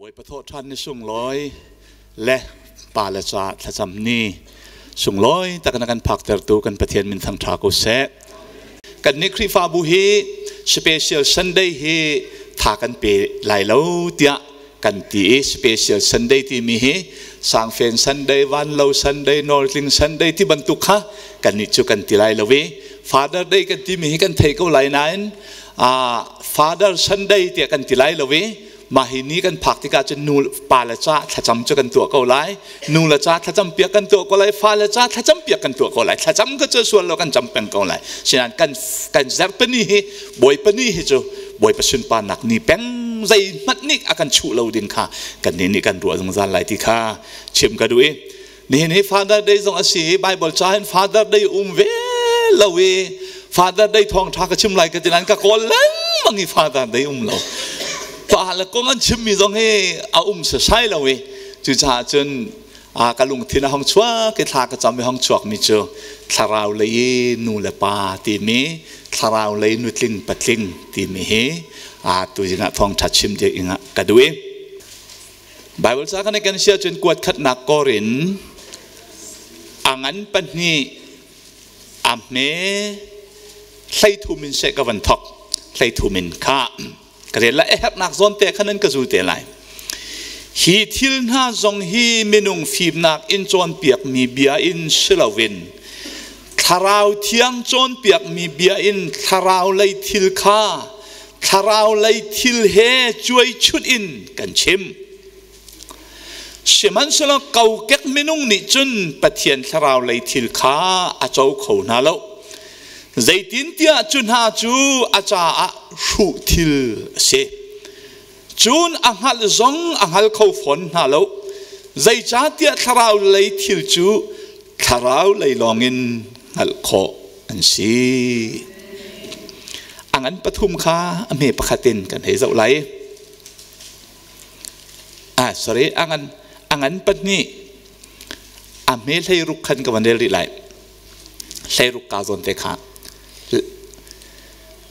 Bawipa thawhṭhan ni sunglawi le pa le ca thlacam ni sunglawi tak na kan phaktertu kan Pathian min thangṭha ko seh. Kan nih Khrihfabu hi special Sunday hi tha kan pe lai lo tiah kan ti i special Sunday timi hi Sangfen Sunday, Vanlo Sunday, Nawltling Sunday ti bantuk kha kan nih cu kan ti lai lo i Father Day kan timi hi kan thei ko lai nain Father Sunday tiah kan ti lai lo i mah hi ni kan phak tikah cun nu pa le ca thlacam cu kan tuah ko lai nu le ca thlacam piak kan tuah ko lai fa le ca thlacam piak kan tuah ko lai thlacam ka cu sual lo kan cam peng ko lai sinain kan kan zerpani hi bawipa ni hi cu bawipa sunparnak ni peng zei hmanh nih a kan chuh lo ding kha kan nih nih kan ruah zungzal lai ti kha chim ka duh i nihin hi Father Day zong a si i Bible ca hin Father Day um ve lo i Father Day thawngṭha ka chim lai ka ti nain ka kawl lengmang i Father Day um lo pa le kong an chimmi zong hi a um sasai lo i cucaah cun a ka lungthin a hong chuak i thla ka cam i hong chuak mi cu thlarau lei i nu le pa timi thlarau lei nutling patling timi hi a tu zingah thawngṭha chim ding ah ka duh i Bible ca kan kan sia cun kuat khatnak korin a ngan pahnih a hme hleithum in seh ka van thok hleithum in kha ka rel la herhnak zawn te khan an ka zul te lai hi thil hna zong hi minung fimnak in cawnpiakmi bia in si loin thlarau thiang cawnpiakmi bia in thlarau lei thil kha thlarau lei thil he cuaichut in kan chim. Sihmanhsehlaw kokek minung nih cun Pathian thlarau lei thil kha a co kho hna lo. Zeitintiah cu hna cu a caah hruh thil a si. Cun a hngalh zong a hngal kho fawn hna lo. Zeicahtiah thlarau lei thil cu thlarau lei lawngin hngalh khawh an si. A ngan pathum kha a hme pakhat in kan hei zoh lai. Ah, sorry, a ngan a ngan pahnih a hme hlei ruk khan ka van rel rih lai. Hlei ruk ka zawn te kha.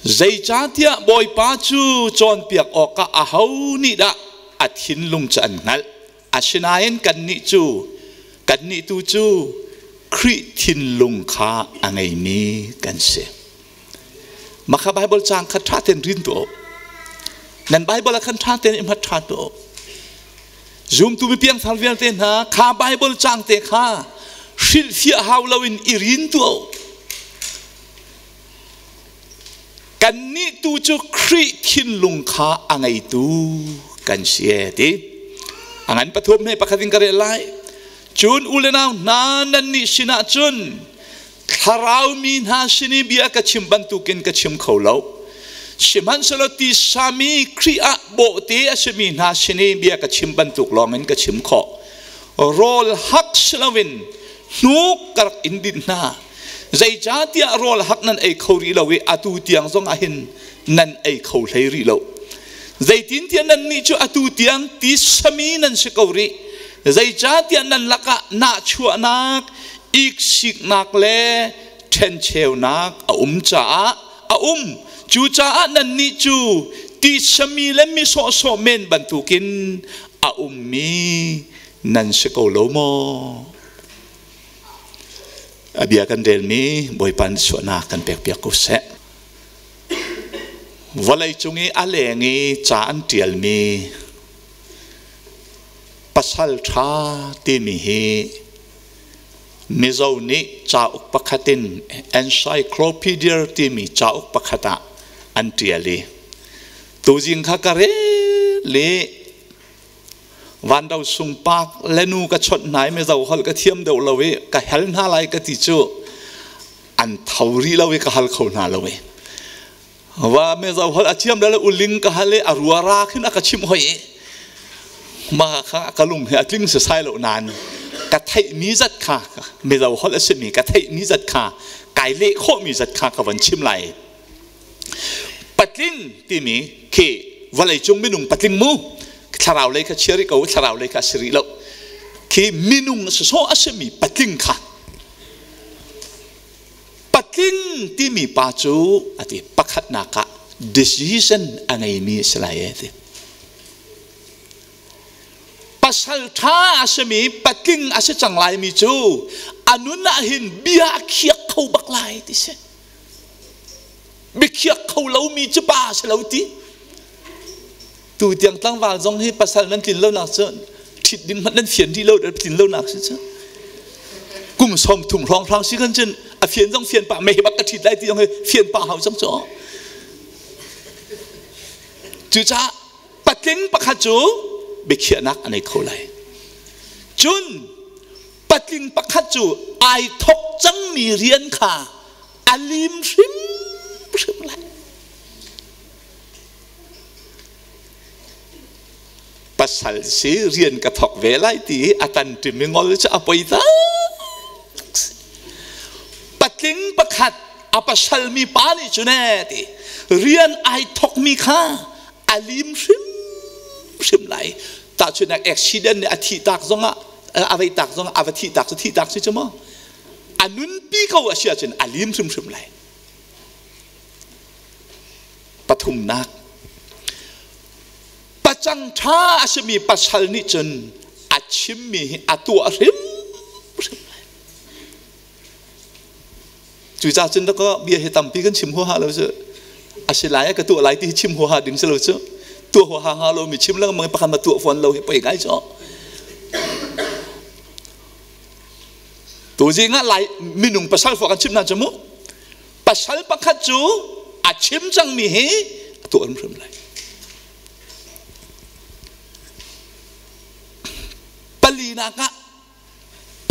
Zeicahtiah Bawipa cu cawnpiak awkah aho nih dah a thinlung cu an hngalh? Asinain kannih cu kannih tu cu Khrih thinlung kha a ngeimi kan si. Mah kha Baibal caang kha ṭha tein rin tuah u. Nan Baibal ah khan ṭha tein i hmat ṭha tuah u. Zumtu mi piangthar vialte hna kha Baibal caang te kha hrilhfiah hau loin i rin tuah u. Kannih tu cu Khrih thinlung kha a ngeitu kan si e ti. A ngan pathum he pakhat in ka rel lai. Cun u le nau hna nannih sinah cun thlarau mi hna sin i bia ka chim bantukin ka chim kho lo. Sihmanhsehlaw tisami Khrih ah bawhte a simi hna sin i bia ka chim bantuk lawngin ka chim khawh. Rawl hak si loin hnuk ka rak in dinh hna. Zeicahtiah rawl hak nan ei kho rih lo i atu tiang zong ah hin nan ei kho hlei rih lo. Zeitintiah nannih cu atu tiang tisami nan si ko rih. Zeicahtiah nan lakah nahchuahnak, iksiknak le ṭhencheunak a um caah a um. Cucaah nannih cu tisami le mi sawhsawh men bantukin a ummi nan si ko lo maw? A bia kan relmi Bawipa nih suahnak kan pekpiak ko seh. Vawlei cung i a leng i ca an ṭialmi pasal ṭha timi hi Mizo nih cauk pakhat in encyclopedia timi cauk pakhat ah an ṭial i tuzing kha ka rel i Vanro sungpak le nu ka chawnh hna i mizo holh ka thiam deuh lo i ka hel hna lai ka ti cu an tho rih lo i ka hal kho hna lo i va mizo holh a thiam le uling ka hal i a ruara khin a ka chimh hoi i ma kha ka lung he a tling sasai lo nain ka theih mi zat kha mizo holh a simi ka theih mi zat kha kai leh khawh mi zat kha ka van chim lai Patling timi khi vawleicung minung patling mu thlarau lei kha chia rih ko thlarau lei kha a si rih lo khi minung sawsawh a simi patling kha patling timi pa cu a ti pakhatnak ah decision a ngeimi a si lai e ti. Pasal ṭha a simi patling a si cang laimi cu a nun ah hin bia a khiak kho bak lai ti si. Biakhiak kho lomi cu pa a si lo ti. Tu tiang tlangval zong hi pasal nan tlin lonak cu ṭhit ding hmanh nan fian rih lo tlin lonak si cu. Kum 30 hrawng hrang si kan cun a fian zong fian pah mei bak ka ṭhit lai ti zong hi fian pah hau cang cu. Cucaah patling pakhat cu biakhiahnak a nei kho lai. Cun patling pakhat cu ai thok cangmi rian kha a lim hrimhrim lai. Pasal si rian ka thok ve lai ti a tan ṭim i ngol cu a poi tak. Patling pakhat a pasal mi pa nih cun ee ti rian ai thokmi kha a lim hrimhrim lai. Tahchunhnak accident nih a thih tak zongah a vei tak zongah a va thih tak cu thih tak si cu maw a nunpi ko a si ahcun a lim hrimhrim lai. Pathumnak pacang ṭha a simi pasal nih cun a chimmi hi a tuah hrimhrim lai. Cucaah cun dakaw bia hi tampi kan chim huaha lo cu. A si lai ka tuah lai ti hi chim huaha ding si lo cu. Tuah huaha hnga lo mi chim lengmang i pakhat ma tuah fawn lo hi poi ngai cu. Tuzing ah lai minung pasal fua kan chim hna cu mu. Pasal pakhat cu a chim cangmi hi a tuah hrimhrim lai. Palinak ah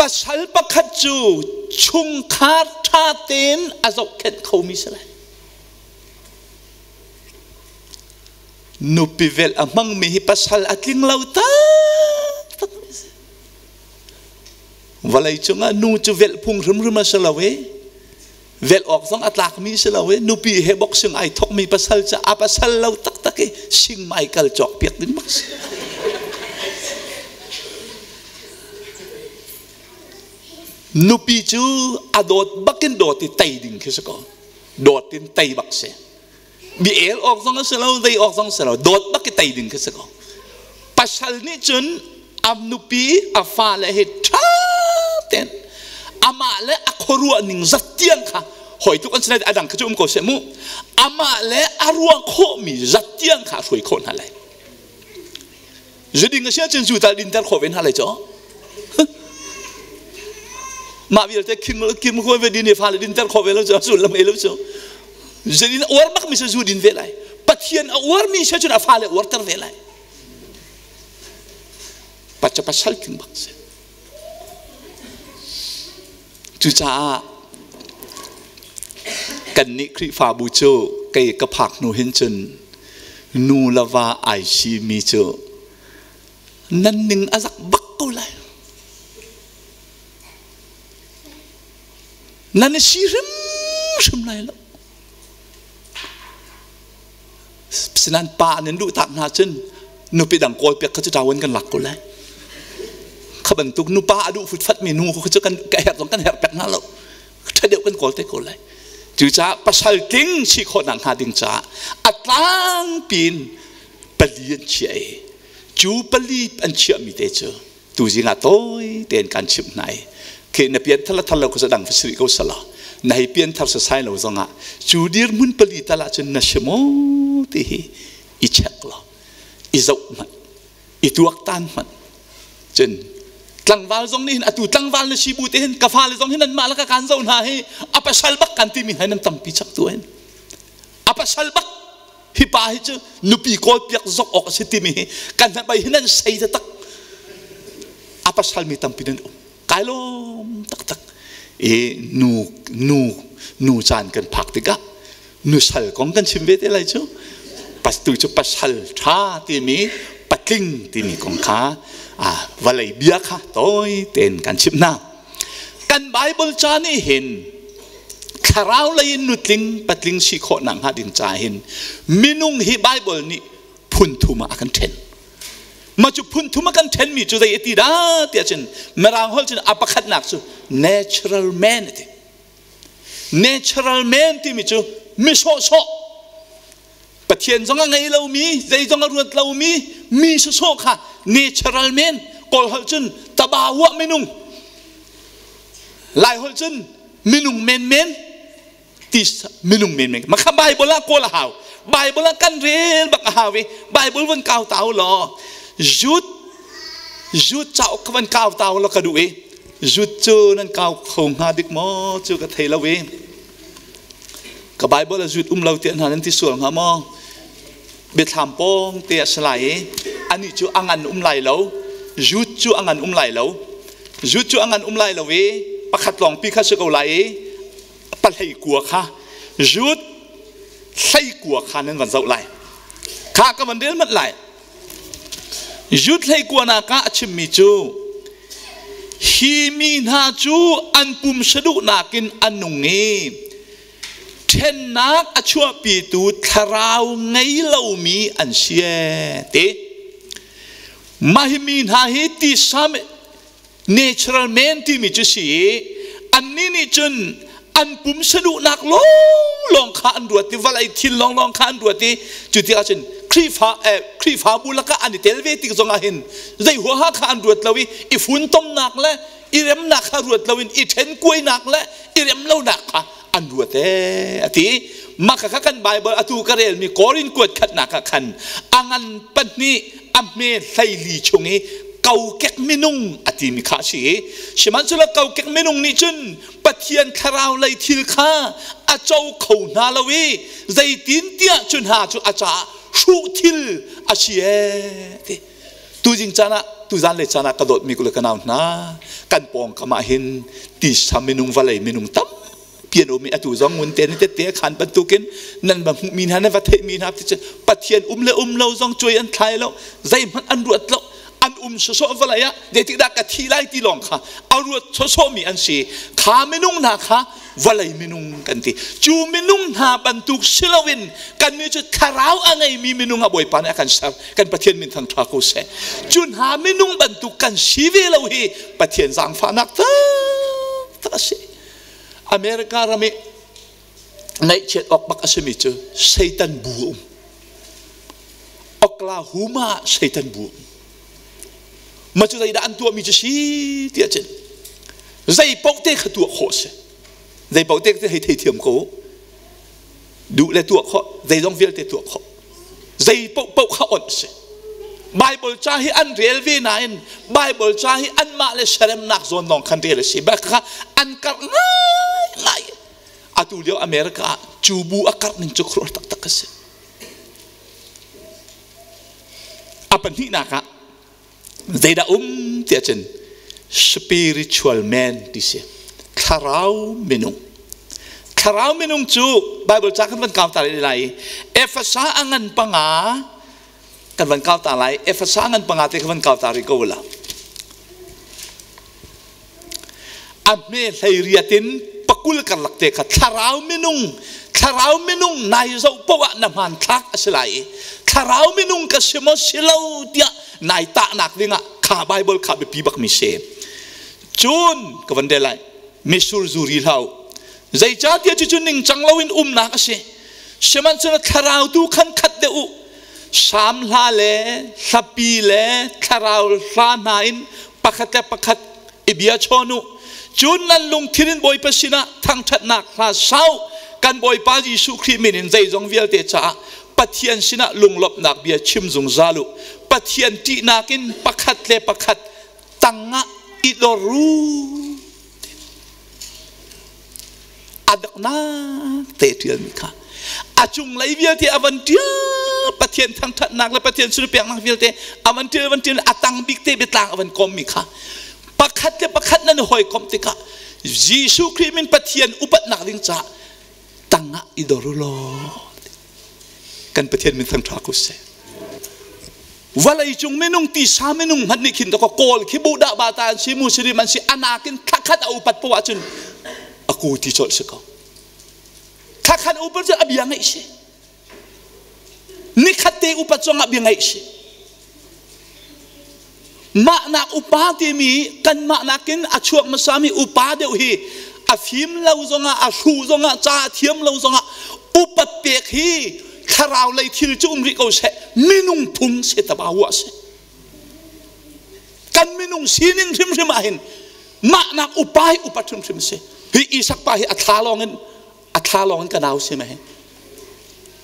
pasal pakhat cu chungkhar ṭha tein a zohkhenh khomi si lai. Nupi velh a hmangmi hi pasal a tling lo taktak mi si. Vawlei cungah nu cu velh phung hrimhrim a si lo i velh awk zong a tlakmi si lo i nupi he boxing ai thokmi pasal cu a pasal lo taktak i singmai kal cawk piak ding bak si. Nupi cu a dawt bakin dawt i tei ding khi si ko. Dawt in tei bak si. Bi el awk zong a si lo, zei awk zong si lo, dawt bak i tei ding khi si ko. Pasal nih cun a nupi a fale he ṭha tein amah le a khuaruah ning zat tiang kha hawi tuk an si lai a dang kha cu um ko seh mu amah le a ruah khawhmi zat tiang kha a hruai khawh hna lai zuding a si ahcun zu tal dinter khawh ve hna lai caw mah vialte kim kim khuai ve din i fale dinter khawh ve lo cu sullam ei lo cu zudin uar bak mi cu zu din ve lai pathian a uarmi si cun a fale uarter ve lai paca pasal tling bak si cucaah kannih Khrihfabu cu kei ka phak hnu hin cun nu le va ai simi cu nan ning a zak bak ko lai nan i si hrimhrim lai lo Sinan pa nan duh tak hna cun nupi dang kawl piak kha cu ṭawan kan lak ko lai. Kha bantuk nupa a duh futfat mi nu kha cu kan ka herh zong kan herh pek hna lo. Ṭha deuh kan kawl te ko lai. Cucaah pasal tling si khawh nak hnga ding caah a tlangpi in pali an chiah i cu pali an chiahmi te cu tuzing ah tawi tein kan chimh hna i khi na pian thar le thar lo kha dang fa siri ko sala na hei pian thar sasai lo zongah cu dirhmun pali tal ah cun na si maw ti hi i check law i zoh hmanh i tuaktan hmanh cun tlangval zong nih hin atu tlangval na si bu te hin ka fale zong hin nan mah le ka kan zoh hna hi a pasal bak kan timi hna nan tampi chak tu hin a pasal bak hi pa hi cu nupi kawl piak zok awk a si timi hi kan hnabei hi nan sei taktak a pasal mi tampi nan um kai lawm taktak i nu nu nu caan kan phak tikah nusal kong kan chim ve te lai cu pastu cu pasal tha timi patling timi kong kha vawlei bia kha tawi tein kan chim hna Kan Bible ca nih hin thlarau lei in nutling patling si khawh nak hnga ding ca hin minung hi Bible nih phun thum ah a kan ṭhen. Mah cu phun thum a kan ṭhenmi cu zei a ti dah tiah cun Mirang holh cun a pakhatnak cu natural man a ti. Natural man timi cu mi sawhsawh. Pathian zong a ngei lomi, zei zong a ruat lomi mi sawsawh kha natural men Kawl holh cun tabahuah minung Lai holh cun minung menmen ti minung menmen ma kha Bible ah kawl a hau Bible ah kan rel bak a hau i Bible van kau tau law Jude Jude cauk ka van kau tau law ka duh i Jude cu nan kau kho hnga dik maw cu ka thei lo i ka Bible a Jude um lo tiah hna nan ti sual hnga maw biathlam pawng te a si lai i anih cu a ngan um lai lo Jude cu a ngan um lai lo Jude cu a ngan um lai lo i pakhat lawng pi kha si ko lai i pahlei kua kha Jude hlei kua kha nan van zoh lai kha ka van rel manh lai Jude hlei kua nak ah a chimmi cu hi mi hna cu an pum saduhnak in an nung i ṭhennak a chuahpitu thlarau ngei lomi an si ti mah hi mi hna hi tisa natural man timi cu si i annih nih cun an pum saduhnak lawnglawng kha an ruat i vawlei thil lawnglawng kha an ruat i cu tikah cun Khrihfa Khrihfabu lakah an i tel ve tik zongah hin zei huaha kha an ruat lo i i funtomnak le i remnak kha ruat loin i ṭhenkuainak le i rem lonak kha an ruat ee a ti mah kha kan Bible atu ka relmi Korin kuat khatnak ah khan a ngan pahnih a hme hleili chung i kokek minung a timi kha a si i sihmanhsehlaw kokek minung nih cun Pathian thlarau lei thil kha a co kho hna lo i zeitin tiah cu hna cu a caah hruh thil a si ee ti Tuzing caan ah tuzan le caan ah ka dawtmi kule ka nau hna kan pawngkam ah hin tisa minung vawlei minung tampi an um i atu zong ngun te ni tette khan bantukin nan va hmuhmi hna nan va theihmi hna ti Pathian um le um lo zong cuai an thlai lo zeihmanh an ruat lo an um sawsawh vawlei ah zeitik dah ka thi lai ti lawng kha a ruat sawsawhmi an si kha minung hna kha vawlei minung kan ti cu minung hna bantuk si loin kannih cu thlarau a ngeimi minung a Bawipa nih a kan ser kan Pathian min thang ṭha ko seh cu hna minung bantuk kan si ve lo hi Pathian zaangfahnak taktak a si America ram i ngaihchiat awk bak a simi cu Satan bu a um Oklahoma Satan bu a um Ma cu zeidah an tuahmi cu si tiah cun zei paoh te kha tuah khawh si zei paoh te hei thei thiam ko duh le tuah khawh zeizong vialte tuah khawh zei paoh paoh kha onh si Bible ca hi an rel ve nain Bible ca hi anmah le seremnak zawn lawng khan rel a si bak kha an karh ngai ngai atu lio America ah cu bu a karh ning cu khuaruahhar taktak a si A pahnihnak ah zeidah um tiah cun spiritual man ti si. Thlarau minung. Thlarau minung cu Bible ca kan van kau ta lai i Efesa a ngan panga kan van kau ta lai Efesa ngan panga te kan van kau ta rih ko la. A hme hlei riat in pakul karlak te kha thlarau minung thlarau minung nai zoh poah ah na hmanthlak a si lai i thlarau minung ka si maw si lo tiah nai tahnak dingah kha Bible kha biapi bakmi si cun ka van rel lai misur zuri hlau zeicahtiah cucu ningcang loin umnak a si sihmanhsehlaw thlarau tu khan khat deuh u Sam hla le hlapi le thlarau hla hna in pakhat le pakhat i bia chawn u. Cun nan lungthin in Bawipa sinah thangṭhatnak hla sau kan Bawipa Jesuh Khrih min in zeizong vialte caah Pathian sinah lunglawmhnak bia chim zungzal u. Pathian ṭihnak in pakhat le pakhat tangah i dor u. A daknak te ṭialmi kha a cunglei vialte a van ṭial Pathian thangṭhatnak le Pathian sunpiaknak vialte a van ṭial van ṭial a tang bik te biatlang a van kommi kha pakhat le pakhat nan i hawikomh tikah Jesuh Khrih min Pathian upatnak ding caah tangah i dor u law kan Pathian min thangṭha ko seh vawlei cung minung tisa minung hmanh nih khin ka kawl khi bu dah ba ta an si muslim an si anakin thlakhat a upat poah cun a ku ti colh si ko thlakhat upat cu a bia ngaih si nikhat te upat zong ah bia ngaih si mah nak upa timi kan mah nakin a chuak hmasami upa deuh hi a fim lo zongah a hru zongah ca a thiam lo zongah upat pek hi Thlarau lei thil cu um rih ko seh, minung phung se tabawa a si. Kan minung sining hrimhrim ah hin mahnak upa hi upat hrimhrim a si. Hi Isak pa hi a thla lawng in a thla lawng in ka nau si ma hi.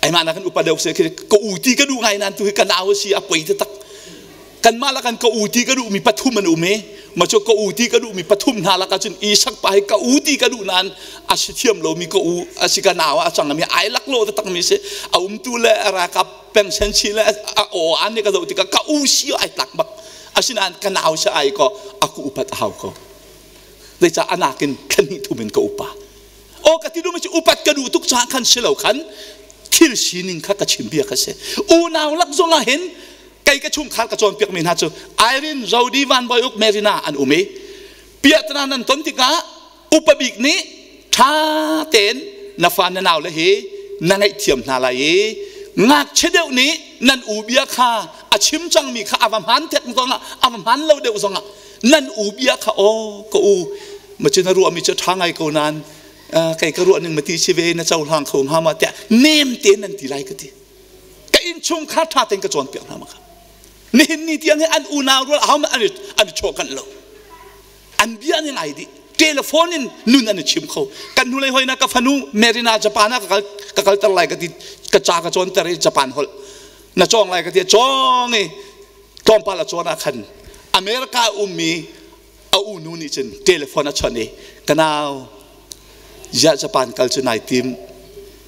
Ai mah nakin upa deuh si ka u ti ka duh ngai nan tu hi ka nau si a poi taktak. Kanmah la kan ka u ti ka duh mi pathum an um i ma cu ka u ti ka duh mi pathum hna lakah cun Isak pa hi ka u ti ka duh nain a si thiam lomi ka u a si ka nau a cang mi ai lak lo taktak mi si a umtu le a rakap pengsen si le a aw an nih ka zoh tikah ka u si ai tlak bak asinain ka nau si ai ko a ku upat a hau ko zeicah anakin thlan thum in ka upa aw ka ti duhmi cu upat ka duh tuk caah khan si lo khan thil sining kha ka chim bia kha si unau lak zong ah hin kei ka chungkhar ka cawnpiak mi hna cu Irene Zodi Van Boy Uk Marina an um i piahtana nan ton tikah upa bik nih ṭha tein na fa na nau le hi na ngaihthiam hna lai i ngakchia deuh nih nan u bia kha a chim cangmi kha a va hmaan thek zongah a va hmaan lo deuh zongah nan u bia kha aw ka u ma cu na ruahmi cu ṭha ngai ko nain kei ka ruah ning ma ti si ve na cohlang kho hnga ma tiah nem tein nan ti lai ka ti ka innchungkhar ṭha tein ka cawnpiak hna ma kha nihin ni tiang hi an unau rual ahohmanh an i chawhkanh lo an bia an i ngai dih telephone in nun an i chim kho kan hnulei hoi na ka fanu Marina Japan ah ka kal ka kalter lai ka ti ka ca ka cawnter i Japan holh na cawng lai ka ti cawng i tlawmpal a cawn ah khan America ummi a unu nih cun telephone a chawnh i ka nau ziah Japan kal cu nai tim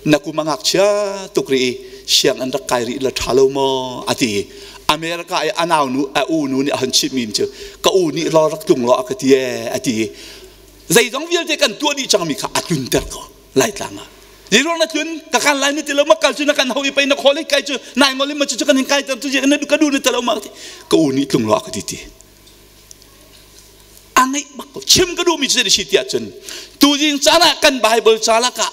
na kum a ngakchia tuk rih i siang an rak kai rih la ṭha lo maw a ti America i a nau nu a u nu nih a hon chimhmi cu ka u nih lo rak tlung law a ka ti ee a ti zeizong vialte kan tuah dih cangmi kha a tlunter ko Laitlang ah Ziruang na tlun ka kan lai ni ti lo ma kal cu na kan ho i pei na khol i kai cu nai ngol i ma cu kan hin kai ter cu na ka du ni ti lo ma ka u nih tlung law a ka ti ti a ngeih bak ko chim ka duhmi cu si tiah cun tuzing caan ah kan Bible ca lakah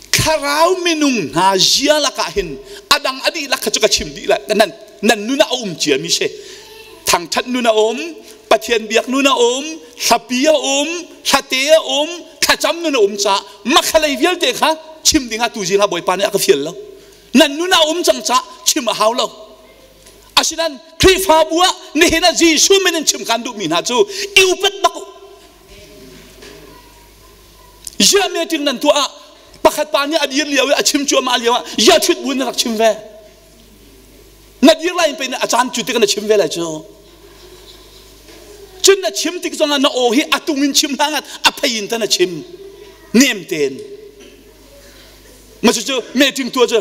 thlarau minung hna zia lakah hin a dang a dihlak kha cu ka chim dih lai nan nan nun ah a um cia mi si thangthat nun a um Pathian biak nun a um hlapi a um hlate a um thlacam nun a um caah makhalei vialte kha chim ding ah tuzing ah Bawipa nih a ka fial lo nan nun ah a um cang caah chim a hau lo Asinain Khrihfabu ah nihin ah Jesuh min in chim kan duhmi hna cu i upat bak u. Ziah meeting nan tuah ah pakhat pa nih a dir lio i a chim cuahmah lio ah ziah ṭhut bu na rak chim ve. Na dir lai in pe a caan cu tik na chim ve lai cu. Cun na chim tik zongah na aw hi a tung in chim hlah ngat a phei in ta na chim. Nem tein. Ma cu meeting tuah cu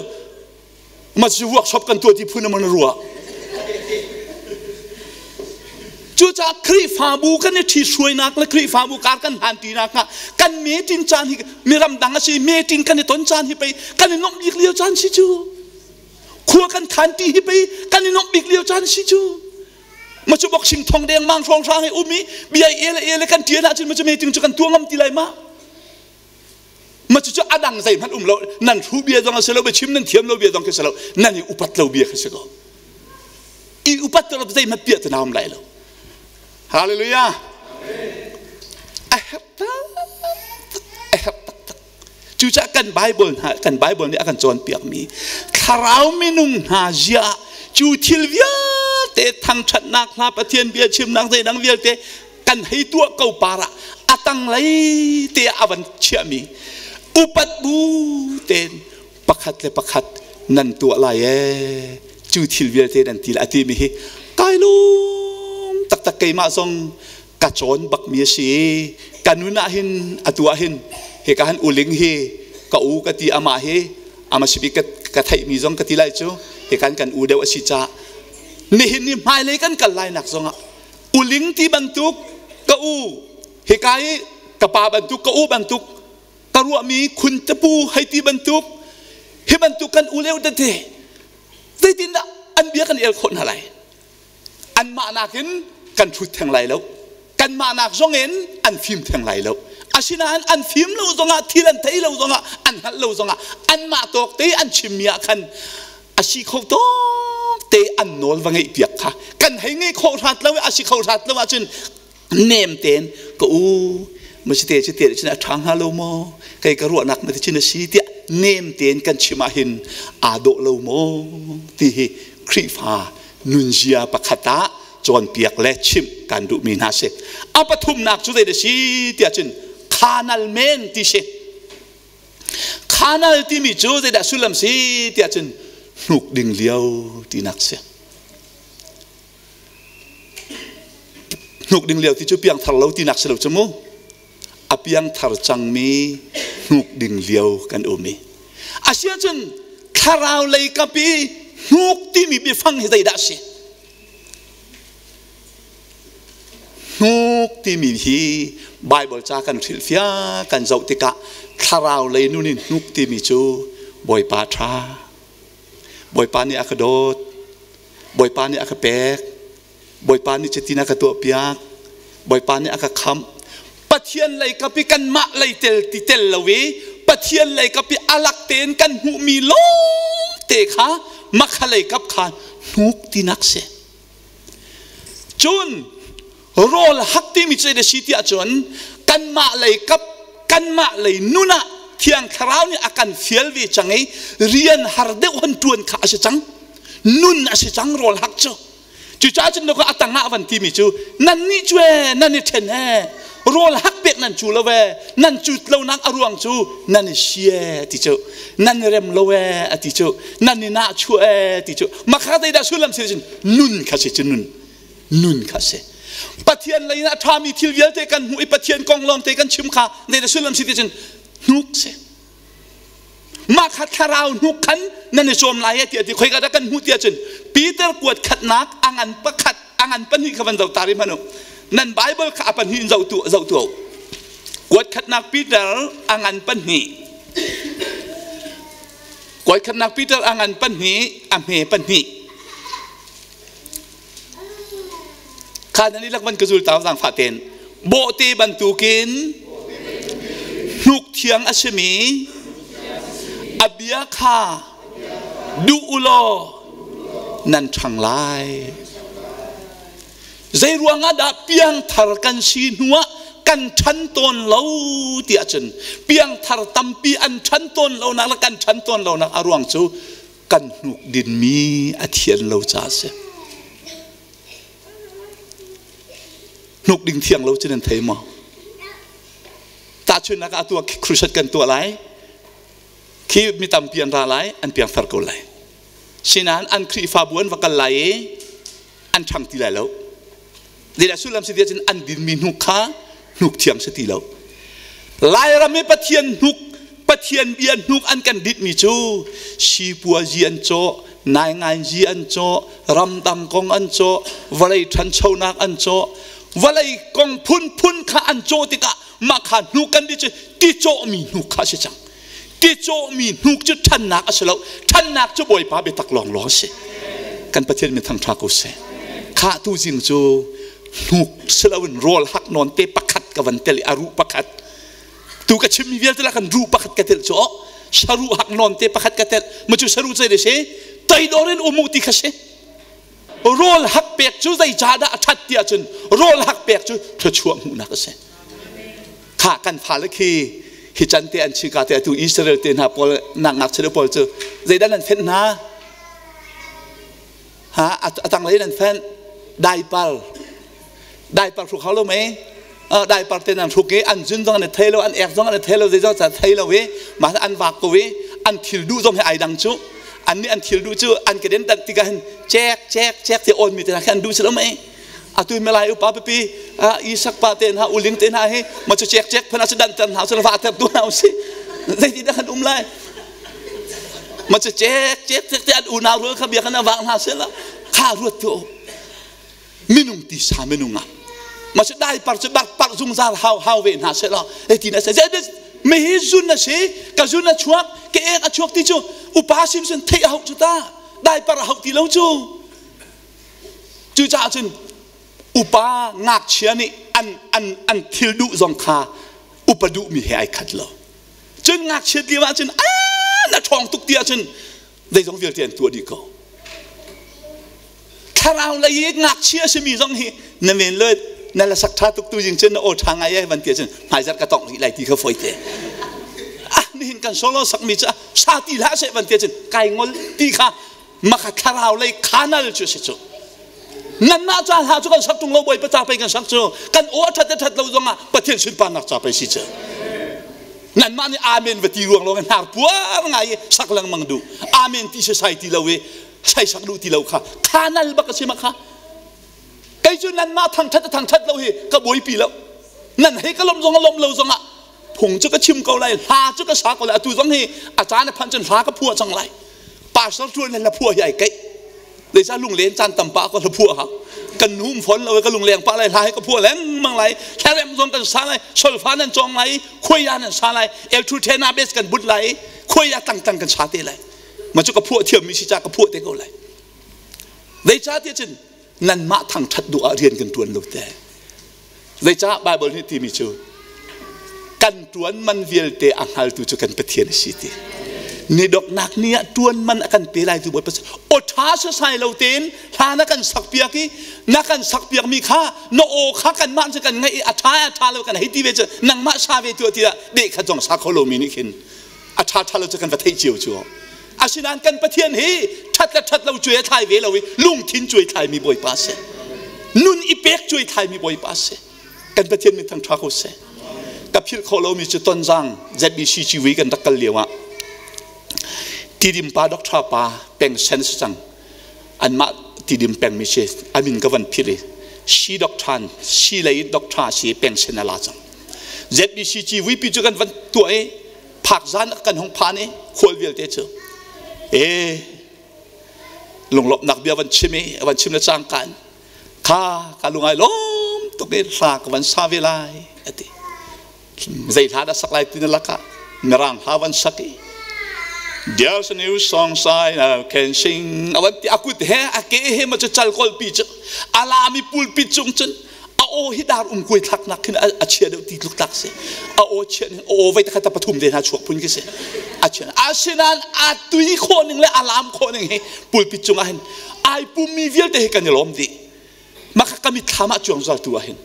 ma cu workshop kan tuah ti phun na ruah cucaah Khrihfabu kan i ṭhihruainak le Khrihfabu kar kan hlan tinak ah kan meeting caan hi miram dang a si meeting kan i ton caan hi pei kan i nuamh bik lio caan si cu khua kan khan ti hi pei kan i nuamh bik lio caan si cu ma cu boxing thong deng mang hrawng hrang i um i bia ele ele kan ṭian ahcun ma cu meeting cu kan tuah ngam ti lai ma Ma cucu a dang zeihmanh um lo nan hru bia zong a si lo biachim nan thiam lo bia zong khi si lo nan i upat lo bia khi si ko i upat lo zeihmanh piah te na um lai lo hallelujah a herh taktak a herh taktak cucaah kan Bible hna kan Bible nih a kan cawnpiak mi thlarau minung hna zia cu thil vialte thangṭhatnak hla Pathian bia chimnak zeidang vialte kan hei tuah ko par ah a tanglei te ah a van chiahmi upat bu tein pakhat le pakhat nan tuah lai ee cu thil vialte nan ti a timi hi kai lawm taktak keimah zong ka cawn bakmi a si ka nun ah hin atu ah hin hika han uling hi ka u ka ti amah hi ama sibi ka ka theihmi zong ka ti lai cu hikan kan u deuh a si caah nihin ni hmailei kan kal lai nak zongah uling ti bantuk ka u hika i ka pa bantuk ka u bantuk ka ruahmi khun tapu hei ti bantuk hi bantuk kan u leu tete zeitindah an bia kan el khawh hna lai anmah nakin kan hrut theng lai lo kanmah nak zong in an fim theng lai lo asinain an fim lo zongah thil an thei lo zongah an hngalh lo zongah anmah tawk te an chimmi ah khan a si kho tawk te an nawl va ngeih piak kha kan hei ngei khawh hrat lo i a si kho hrat lo ahcun nem tein ka u ma si te si te cun a ṭha hnga lo maw kei ka ruahnak ma ti cun a si tiah nem tein kan chim ahhin aa dawh lo maw ti hi Khrihfa nunzia pakhat ah cawnpiak le chimh kan duhmi hna si. A pathumnak cu zei si tiah cun khanal men ti si. Khanal timi cu zeidah sullam si tiah cun hnuk ding lio tinak si. Hnuk ding lio ti cu piangthar lo tinak si lo cu mu. A piangthar cangmi hnuk ding lio kan um i. Asiahcun thlarau lei kap i hnuk timi biafang hi zeidah a si? Hnuk timi hi Bible ca kan hrilhfiah kan zoh tikah thlarau lei nun in hnuk timi cu Bawipa ṭha, Bawipa nih a ka dawt, Bawipa nih a ka pek, Bawipa nih cutin a ka tuahpiak, Bawipa nih a ka khamh. Pathian lei kap i kanmah lei tel ti tel lo i Pathian lei kap i alak tein kan hmuhmi lawngte kha makha lei kap kha hnuk tinak si. Cun rawl hak timi cu zei si tiah cun kanmah lei kap kanmah lei nun ah Thiang Thlarau nih a kan fial ve cang i rian har deuh han ṭuan kha a si cang. Nun a si cang rawl hak cu. Cucaah cun a tangah van timi cu nannih cu ee nan i ṭhen ee rawl hak pek nan cu lo ee nan cut lonak a ruang cu nan i si ee ti cu nan i rem lo ee a ti cu nan i nahchuah ee ti cu makha zeidah sullam si cun nun kha si cu nun nun kha si Pathian lei in a ṭhami thil vialte kan hmuh i Pathian kong lawngte kan chim kha zeidah sullam si ti cun hnuk si mah kha thlarau hnuk khan nan i cawm lai tiah ti khoika dah kan hmuh tiah cun Peter kuat khatnak a ngan pakhat a ngan pahnih kha van zoh ta rih hmanh u nan Bible kha a pahnih in zoh tu zoh tu kuat khatnak Peter a ngan pahnih kuat khatnak Peter a ngan pahnih a hme pahnih kha nan i lak van ka zul ta zaangfah ten bawhte bantukin hnuk thiang a simi a bia kha duh u law nan ṭhang lai zei ruangah dah piangthar kan si hnuah kan ṭhan tawn lo tiah cun piangthar tampi an ṭhan tawn lonak le kan ṭhan tawn lonak a ruang cu kan hnuk dinmi a thian lo caah a si. Hnuk ding thiang lo cu nan thei maw? Tahchunhnak ah atu ah crusade kan tuah lai. Khi mi tampi an ra lai, an piangthar ko lai. Sinain an Khrihfabu an va kal lai i an ṭhang ti lai lo. Zeidah sullam si tiah cun an dinmi hnuk kha hnuk thiang si ti lo. Lairam i Pathian hnuk, Pathian bia hnuk an kan ditmi cu sipuazi an cawh, nainganzi an cawh, ramdang kong an cawh, vawlei ṭhanchonak an cawh, vawlei kong phunphun kha an cawh tikah mah kha hnuk kan dit cu ti cawhmi hnuk kha a si cang. Ti cawhmi hnuk cu ṭhannak a si lo. Ṭhannak cu Bawipa biatak lawnglawng a si. Kan Pathian min thangṭha ko seh. Khah tu zing cu hnuk si loin rawl hak nawn te pakhat ka van tel i a ruh pakhat. Tu ka chimmi vialte lah kan ruh pakhat ka tel cu oh saruh hak nawn te pakhat ka tel. Ma cu saruh zei si? Toidor in um u ti kha si. Rawl hak pek cu zeicahdah a ṭhat ti ahcun rawl hak pek cu thluachuah hmuhnak a si. Kha kan fale khi hi can te an chika te atu Israel te hna pawl nak ngakchia pawl cu zeidah nan fenh hna? Ha a tanglei nan fenh diaper diaper hruk hau lo mei diaper te nan hruk i an zun zong an i thei lo an ek zong an i thei lo zeizong ca thei lo i mah an vak ko i an thil duh zong hi ai dang cu an nih an thil duh cu an ke den dat tikah hin cek cek cek te on mi te hna khi an duh si lo mei atu melai upa pipi isak pa te hna uling te hna hi ma cu cek cek phana cu dan tan hna cu va ter tu hna usi zeiti dah kan um lai ma cu cek cek cek te an unau rual kha bia kan vang hna se la kha ruat tu minung ti sa minung ah ma cu dai par cu bar par zungzal hau hau ve hna se la ti na se me hi zun na si ka zun a chuak ke ek a chuak ti cu upa sim sun theih a hau cu ta dai par a hau ti lo cu Cucaah cun upa ngakchia nih an, an, an thil duh zong kha upa duhmi he ai khat lo. Cun ngakchiat lio ahcun aa na ṭhawng tuk ti ahcun zeizong vialte an tuah dih ko. Thlarau lei i ngakchia a simi zong hi na men le na la sak ṭha tuk tu jing cun na aw ṭha ngai ai van ti ahcun hmaizarh ka tongh rih lai ti kha fawi te. Ah nihin kan solo sakmi cu sa ti hlah seh van ti cun kai ngol ti kha maka thlarau lei khanal cu si cu. Nanmah ca hla cu kan sak tung lo Bawipa ca pei kan sak cu kan aw a that that lo zongah Pathian sunparnak ca pei si cu. Nanmah nih amen va ti ruang lawng hnar puar ngai i sak lengmang duh. Amen ti si sai ti lo i sai sak duh ti lo kha khanal bak a si ma kha. Kei cu nanmah thangthat a thangthat lo hi ka buaipi lo. Nan hei ka lawmh zong a lawmh lo zongah phung cu ka chim ko lai, hla cu ka sa ko lai. Atu zong hi a caan a phanh cun hla ka phuah cang lai. Pastor ṭuan le hla phuah hi ai keih. Zeicah lunglen caan tam pah ko hla phuah ha. Kan hum fawn lo ka lungleng pah lai hla hi ka phuah lengmang lai. Hlarem zong kan sa lai, solfa nan cawng lai, khuaia nan sa lai, elthu thena bes kan but lai, khuaia tangtang kan sa te lai. Ma cu ka phuah thiammi si ca ka phuah te ko lai. Zeicahtiah cun nanmah thangṭhat duh ah rian kan ṭuan lo te. Zeicah Baibal nih timi cu kan ṭuan man vialte a hngaltu cu kan Pathian a si ti. Ni doknak ni ah ṭuan man a kan pe lai tu Bawipa aw ṭha sasai lo tein hla na kan sakpiak i na kan sakpiak mi kha na aw kha kanmah cu kan ngaih i a ṭha a ṭha lo kan hei ti ve cu nangmah sa ve tuah tiah deh khat zong sa kho lomi nih khin a ṭha ṭha lo cu kan va theih cio cu asinain kan Pathian hi ṭhat le ṭhat lo cuai a thlai ve lo i lungthin cuai thlaimi Bawipa a si nun i pek cuai thlaimi Bawipa a si kan Pathian min thangṭha ko seh ka philh khawh lomi cu Tonzang ZBC civui kan rak kal lio ah Tidim pa Dr. pa peng sen si cang anmah Tidim pengmi si a min ka van philh i si doctor si lei doctor si peng sen a la cang ZBC civui pi cu kan van tuah i phak zan kan hung phan i khual vialte cu e lunglawmhnak bia van chim i van chim le cangka in kha ka lungai lawm tuk i hla ka van sa ve lai ati zei hla dah sak lai ti na lakah mirang hla van sak i There's a new song I now can sing. Awan ti akut he ake he ma chu chal kol pi chu alami pulpit cung cun a aw hi dar um kuai thlak nak khin a chia deuh ti tluk tlak si a aw chia ning aw vai takhat pathum ve hna chuak phun khi si a chia asinain a tui khawh ning le a lam khawh ning hi pulpit cungah hin ai pummi vialte hi kan i lawm dih maka kami thlam ah cuang zal tu ah hin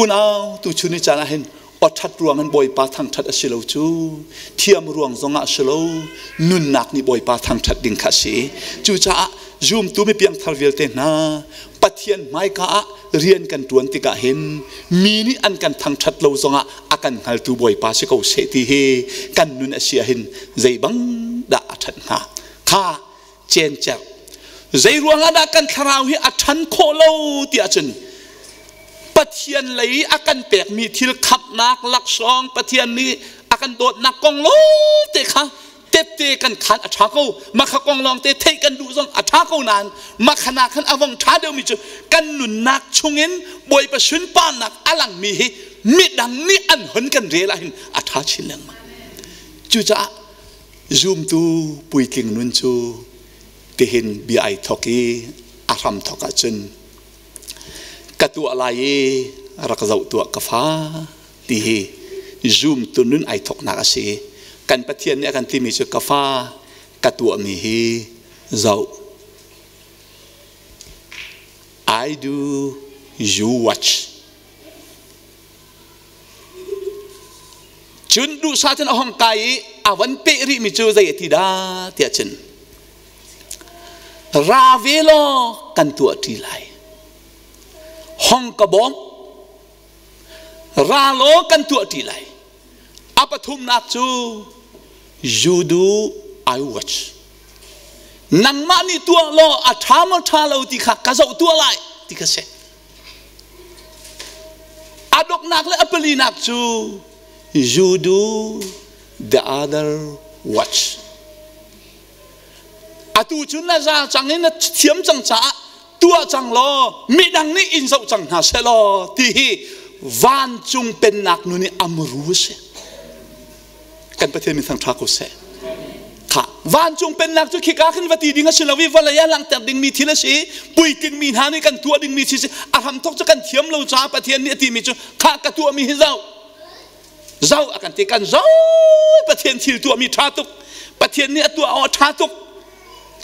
unau tu chun ni caan ah hin awṭhat ruang in Bawipa thangṭhat a si lo cu thiam ruang zongah a si lo nunnak nih Bawipa thangṭhat ding kha a si cucaah zumtu mi piangthar vialte hna Pathian hmaika ah rian kan ṭuan tikah hin mi nih an kan thangṭhat lo zongah a kan hngaltu Bawipa si ko seh ti hi kan nun a si ahhin zei bang dah a ṭhat hnga kha cencer zei ruangah dah kan thlarau hi a ṭhan khawh lo ti ahcun Pathian lei a kan pekmi thil khamhnak laksawng Pathian nih a kan dawtnak kong lawngte kha tette kan khan a ṭha ko makha kong lawngte theih kan duh zong a ṭha ko nain makha nak khan a vong ṭha deuhmi cu kan nunnak chungin Bawipa sunparnak a langmi hi midang nih an hon kan rel ahhin a ṭha chin lengmang cucaah zumtu puitling nun cu tihin bia ai thok i a hram thok ahcun ka tuah lai i rak zoh tuah ka fa ti hi zumtu nun ai thoknak a si kan Pathian nih a kan timi cu ka fa ka tuahmi hi zoh I do you watch cun duhsah cun a hong kai i a van peh rihmi cu zei a ti dah tiah cun ra ve law kan tuah ṭi lai hong ka bawm ra law kan tuah ṭi lai a pathumnak cu you do I watch nangmah nih tuah law a ṭha maw ṭha lo ti kha ka zoh tuah lai ti kha si a doknak le a palinak cu you do the other watch atu cu na za cang in na thiam cang caah tuah cang law midang nih in zoh cang hna seh law ti hi vancung pennak nu nih amru a si kan Pathian min thangṭha ko seh kha vancung pennak cu khika khin va ti ding a si lo i vawlei ah langhter dingmi thil a si puitling mi hna nih kan tuah dingmi thil si a hramthok cu kan thiam lo caah Pathian nih a timi cu kha ka tuahmi hi zoh zoh a kan ti kan zoh Pathian thil tuahmi ṭha tuk Pathian nih a tuah awk a ṭha tuk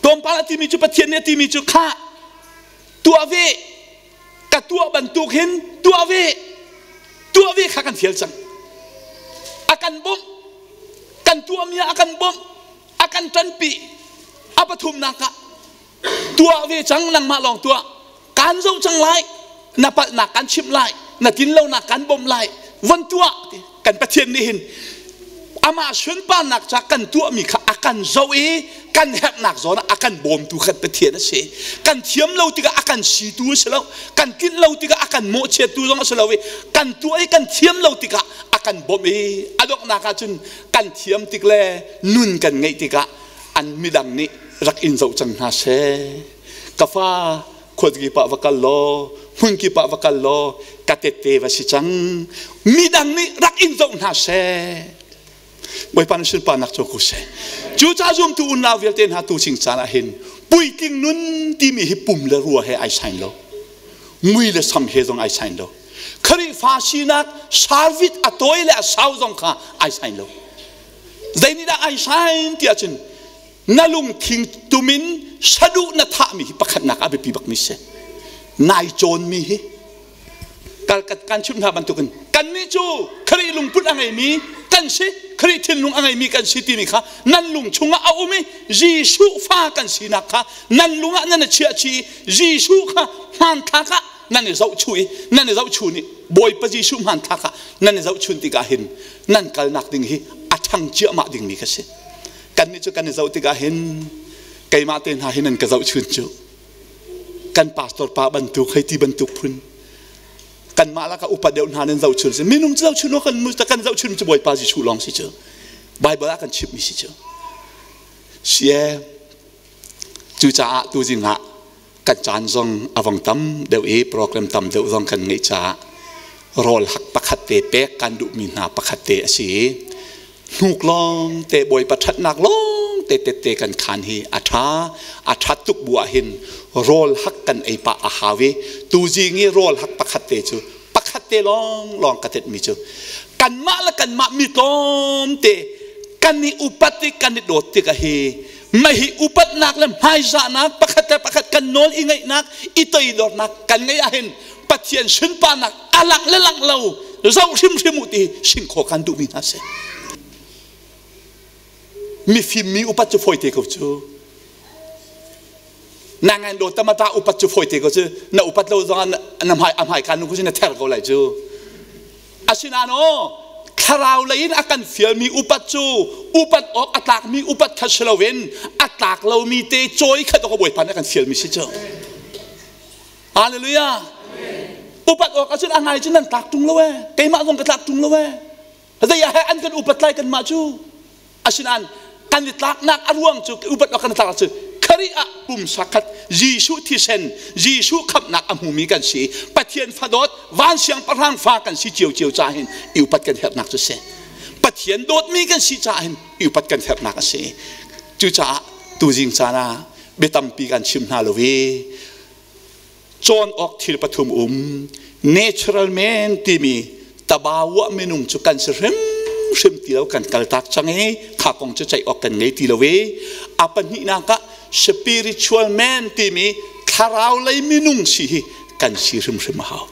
tlawmpal a timi cu Pathian nih a timi cu kha tuah ve ka tuah bantuk hin tuah ve tuah ve kha kan fial cang a kan bawmh kan. Kan tuahmi ah a kan bawmh, a kan ṭanpi. A pathumnak ah tuah ve cang, nangmah lawng tuah. Kan zoh cang lai, na palhnak kan chimh lai, na tlinlonak kan bawmh lai. Von tuah kan Pathian nih hin amah sunparnak ca kan tuahmi kha a kan zoh i kan herhnak zawn ah a kan bawmtu khan Pathian a si. Kan thiam lo tikah a kan situ a si lo, kan tlinh lo tikah a kan mawhchiattu zong a si lo i kan tuah i kan thiam lo tikah a kan bawmh i a donghnak ah cun kan thiam tik le nun kan ngeih tikah an midang nih rak in zoh cang hna seh. Ka fa, khuazikip ah va kal law, hmunkip ah va kal law, ka tette va si cang. Midang nih rak in zoh hna seh. Bawipa nih sunparnak cu ko seh. Cucaah zumtu unau vialte hna tu ching caan ah hin puitling nun timi hi pum le rua he ai sain lo. Mui le sam he zong ai sain lo. Khrihfa sinak service a tawi le a sau zong kha ai sain lo. Zei nih dah ai sain ti ahcun na lungthin tumin saduh na thahmi hi pakhatnak a biapi bakmi si. Nai cawnmi hi kan chimh hna bantukin kannih cu Khrih lungput a ngeimi kan si, Khrih thinlung a ngeimi kan si timi kha nan lung chungah a um i Jesuh fa kan sinak kha nan lung ah nan i chiah chih i Jesuh kha hmanthlak ah nan i zohchuh i nan i zohchun i Bawipa Jesuh hmanthlak ah nan i zohchun tikah hin nan kalnak ding hi a ṭhang ciahmah dingmi kha si. Kannih cu kan i zoh tikah hin keimah te hna hi nan ka zohchun cu kan pastor pa bantuk hei ti bantuk phun kanmah lakah upa deuh hna nan zohchun si minung cu zohchun kan kan zohchun cu Bawipa Jesuh lawng si cu Bible ah kan chimhmi si cu sie cucaah tuzing ah kan caan zong a vong tam deuh i program tam deuh zong kan ngeih caah rawl hak pakhat te pek kan duhmi hna pakhat te a si i hnuk lawng te Bawipa ṭhatnak lawng te tette kan khaan hi a ṭha. A ṭhat tuk bu ah hin rawl hak kan ei pah a hau i tuzing i rawl hak pakhat te cu pakhat te lawng lawng ka tetmi cu kanmah le kanmah mi tlawm te kan i upat i kan i dawt tikah hi mah hi upatnak le hmaizahnak pakhat le pakhat kan nawl i ngaihnak i toidornak kan ngeih ahhin Pathian sunparnak a langh le langh lo zoh hrimhrim u ti singkhaw kan duhmi hna si. Mifim mi upat cu fawi te ko cu. Na ngan do tamata upat cu fawi te ko cu. Na upat lo zong na hmai a hmai kan nu ku na ther ko lai cu. Asinain aw thlarau lei in a kan fialmi upat cu upat awk a tlakmi upat kha si loin a tlak lomi te cawi khat awk Bawipa nih a kan fialmi si cu. Hallelujah. Upat awk ahcun a ngai cu nan tlak ṭung lo ee. Keimah zong ka tlak ṭung lo ee. Zei ah an kan upat lai kanmah cu. Asinain kan i tlaknak a ruang cu upat awk kan i tlak cu Khrih ah pumsa khat Jesuh thisen Jesuh khamhnak a hmumi kan si. Pathian fadawt van siangpahrang fa kan si ciocio caah hin i upat kan herhnak cu si. Pathian dawtmi kan si caah hin i upat kan herhnak a si. Cucaah tuzing caan ah bia tampi kan chim hna lo i cawn awk thil pathum um. Natural man timi tabawa minung cu kan si hrimhrim ti lo, kan kaltak cang i kha kong cu ceih awk kan ngei ti lo i a pahnihnak ah spiritual man timi thlarau lei minung si hi kan si hrimhrim a hau.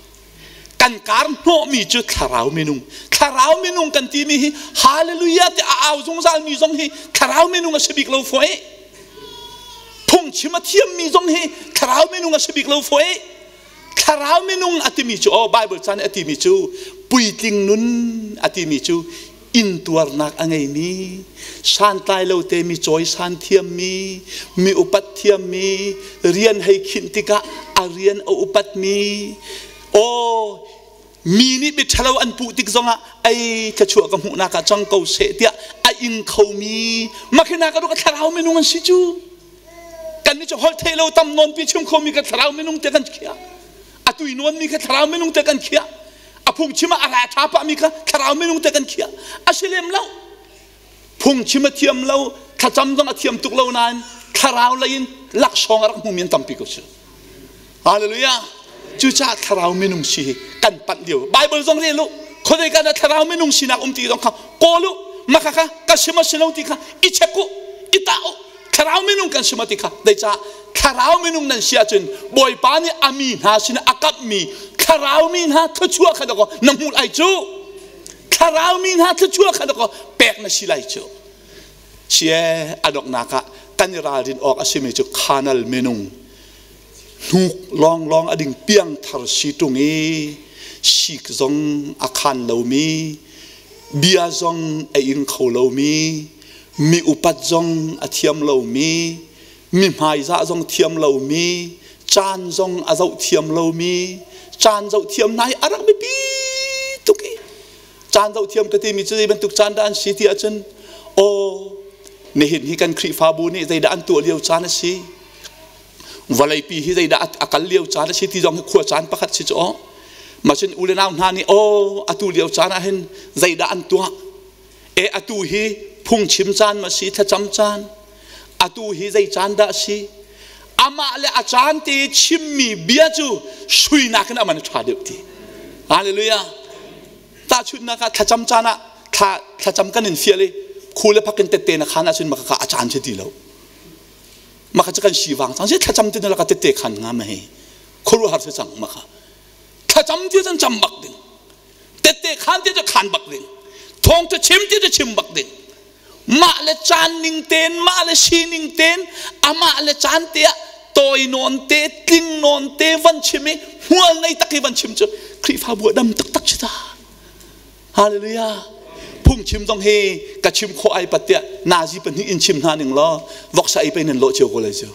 Kan kar hnawhmi cu thlarau minung, thlarau minung kan timi hi hallelujah ti a au zungzal mi zong hi thlarau minung a si bik lo foi. Phungchim a thiammi zong hi thlarau minung a si bik lo foi. Thlarau minung a timi cu oh Bible chan a timi cu puitling nun a timi cu intuarnak a ngeimi, santlai lo te mi cawisan thiammi, mi upat thiammi, rian hei khinh tikah a rian a upatmi, aw mi nih biaṭhalo an puh tik zongah ei thluachuah ka hmuhnak ah cang ko seh tiah a ing khomi makhina ka ka thlarau minung an si cu. Kan nih cu holh theih lo tam nawn pi chim khomi ka thlarau minung te kan khiah, a tui nawn mi kha thlarau minung te kan khiah, a phungchim ah a ra ṭha pah mi kha thlarau minung te kan khiah. A si lem lo. Phungchim a thiam lo, thlacam zong a thiam tuk lo nain thlarau lei in laksawng a rak hmumi an tampi ko cu. Hallelujah. Cucaah thlarau minung si hi kan panh lio. Bible zong rel u. Khuadei ka dah thlarau minung sinak um ti zong kha kawl u. Maka kha ka sim a si lo ti kha i check u, i tah u. Thlarau minung kan si ma ti kha. Zeicah thlarau minung nan si ahcun Bawipa nih a mi hna sin a kamhmi thlarau mi hna thluachuah kha dakaw na hmuh lai cu. Thlarau mi hna thluachuah kha dakaw pek na si lai cu. Sie a donghnak ah kan i ralrin awk a simi cu khanal minung hnuk lawnglawng a ding piangthar si ṭung i sik zong a khan lomi bia zong a ing kho lomi mi upat zong a thiam lomi mi hmaizah zong thiam lomi caan zong a zoh thiam lomi caan zoh thiam hna hi a rak biapi tuk i caan zoh thiam ka timi cu zei bantuk caan dah an si ti ahcun aw nihin hi kan Khrihfabu nih zeidah an tuah lio caan a si vawleipi hi zeidah a kal lio caan a si ti zong hi khua caan pakhat si cu aw macun u le nau hna nih aw atu lio caan ah hin zeidah an tuah e atu hi phungchim caan ma si thlacam caan atu hi zei caan dah si amah le a caan te chimmi bia cu sui nakin aman a ṭha deuh ti hallelujah tahchunhnak ah thlacam caan ah thla thlacam kan in fial i khu le phak in tette na khan ahcun maka a caan si ti lo maka cu kan sivang cang si thlacam ti na laka tette khan nga ma hi khuaruahhar si cang maka thlacam ti cun cam bak ding tette khan ti cu khan bak ding thawng cu chim ti cu chim bak ding mah le caan ning ten mah le sining ten amah le caan te ah tawi nawn te tling nawn te van chim i hmual nei tak i van chim cu Khrihfabu a dam taktak si ta Hallelujah phungchim zong hi ka chim khawh ai pat tiah nazi pahnih in chim hna ning law voksa ei pe nan lawh cio ko lai cu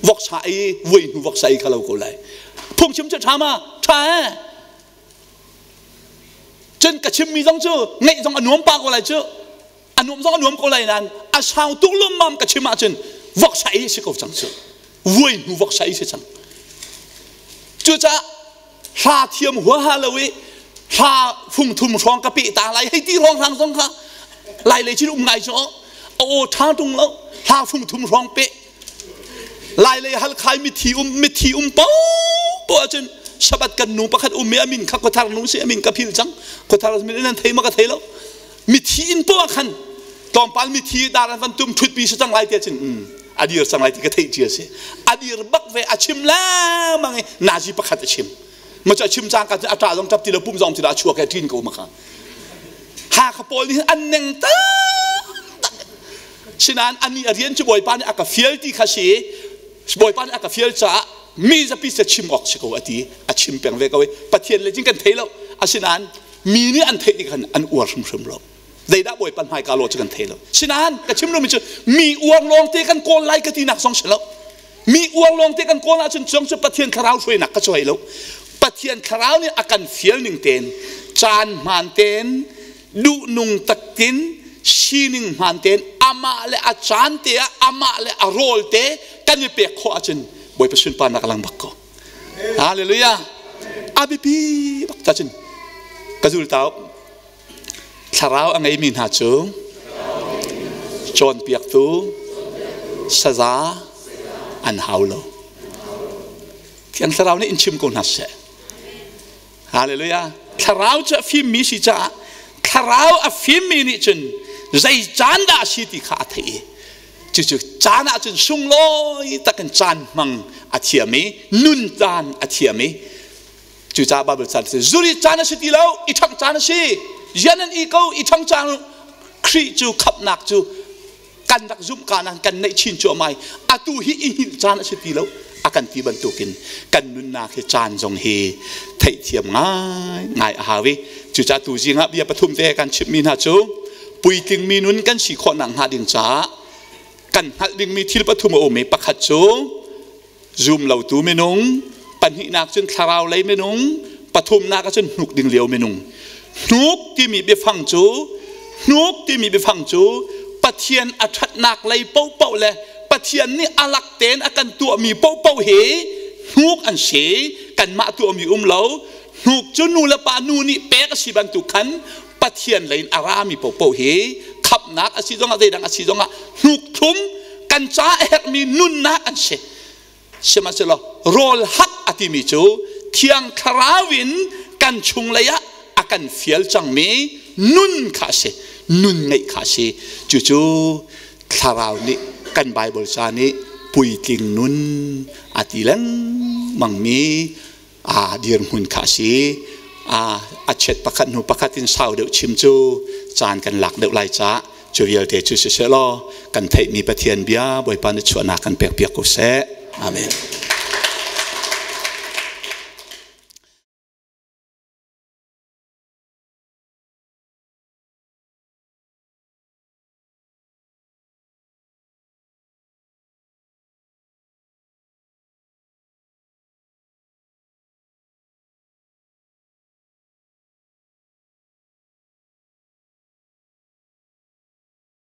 voksa ei vui hnu voksa ei kha lo ko lai phungchim cu ṭha ma ṭha eh cun ka chimmi zong cu ngeih zong a nuam pa ko lai cu a nuam zong a nuam ko lai nain a sau tuk lawmmam ka chim ahcun voksa ei si ko cang cu vuai hnu voksa ei si cang cucaah hla thiam huaha lo i hla fung thum hrawng ka peh ta lai hei ti hrawng hrang zong kha lai lei chin um ngai cu a aw ṭha ṭung lo hla fung thum hrawng peh lai lei halkhai mithi um mithi um po po ahcun Shabbat kan nu pakhat um i a min kha khuathar nu si a min ka phil cang khuathar min nan thei ma ka thei lo mithi in po ah khan tlawmpal mithi dar an van tum thutpi si cang lai te cun a dir cang lai ti ka theih cia si a dir bak ve a chim lengmang i nazi pakhat a chim ma cu a chim cang ka a ṭah zong ṭap ti lo pum zong ti lo a chuak e ṭin ko ma kha Hakha pawl nih an neng tak sinain ani a rian cu Bawipa nih a ka fial ti kha si Bawipa nih a ka fial caah mi zapi se chim awk si ko a ti a chim peng ve ko i Pathian le cin kan thei lo asinain mi nih an theih tik khan an uar hrimhrim lo zeidah Bawipa hmaika law cu kan thei lo sinain ka chim lomi cu mi uar lawng te kan kawl lai ka tinak zong si lo mi uar lawng te kan kawl ahcun cong cu Pathian thlarau hruainak ka cuai lo Pathian thlarau nih a kan fial ning tein caan hmaan tein duhnung taktin sining hmaan tein amah le a caan te ah amah le a rawl te kan i pek khawh ahcun Bawipa sunparnak a lang bak ko Hallelujah a biapi bak ta cun ka zul tau thlarau a ngeimi hna cu cawnpiaktu saza an hau lo Thiang Thlarau nih in chim ko hna seh. Hallelujah. Thlarau cu a fimmi si caah thlarau a fimmi nih cun zei caan dah a si ti kha a theih i cucu caan ah cun sunglawi takin caan hmang a thiam i nun caan a thiam i cucaah Bible caan cu zuri caan a si ti lo i ṭhangh caan a si rian an i ko i ṭhang caan Khrih cu khamhnak cu kan rak zumh ka nan kan neih chin cuahmah i atu hi i hngilh caan a si ti lo a kan ti bantukin kan nunnak hi caan zong hi theihthiam ngai ngai a hau i cucaah tu zing ah bia pathum te kan chimhmi hna cu puitling mi nun kan si khawh nak hnga ding caah kan hngalh dingmi thil pathum a um i pakhat cu zum lotu minung pahnihnak cun thlarau lei minung pathumnak ah cun hnuk ding lio minung hnuk timi biafang cu hnuk timi biafang cu Pathian a ṭhatnak lei paohpaoh le Pathian nih a lak tein a kan tuahmi paohpaoh hi hnuk an si kanmah tuahmi um lo hnuk cu nu le pa nu nih pek a si bantuk khan Pathian lei in a rami paohpaoh hi khamhnak a si zongah zeidang a si zongah hnuk thlum kan ca a herhmi nunnak an si sihmanhsehlaw rawl hak a timi cu thiang thlarau in kan chunglei ah a kan fial cangmi nun kha a si nun ngeih kha a si cucu thlarau nih kan Bible ca nih puitling nun a ti lengmangmi a dirhmun kha a si a chiat pakhat hnu pakhat in sau deuh chim cu caan kan lak deuh lai caah. Cu vialte cu siseh law kan theihmi Pathian bia Bawipa nih chuahnak kan pek piak ko seh. Amen.